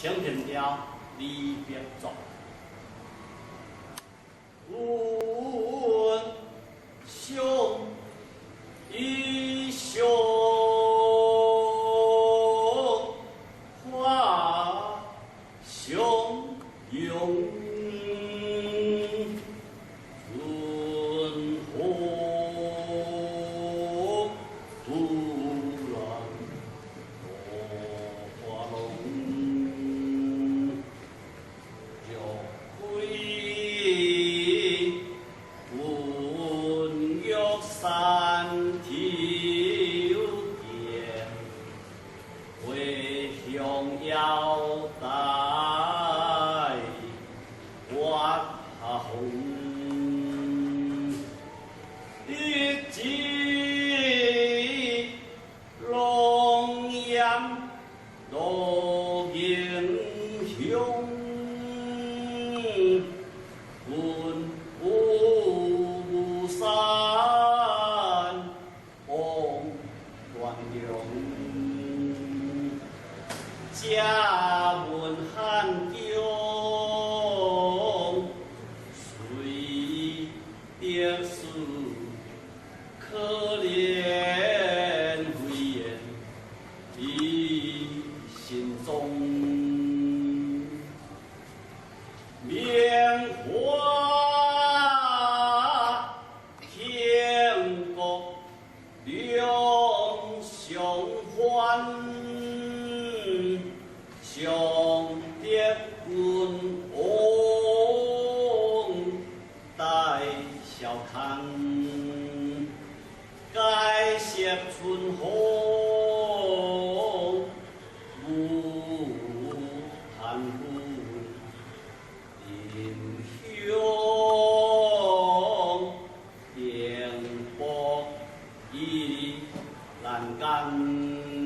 清平調李白作。阮上一上花相擁，春風突然落花濃，若歸雲玉山頭見，回向遙待月紅。一枝濃艷落英雄，雲霧山望斷梁，借問漢中，誰得似可憐慧眼一心中。名花天國兩相歡，常得君王大小康，解釋春風無貪歡，林鄉定薄意欄杆。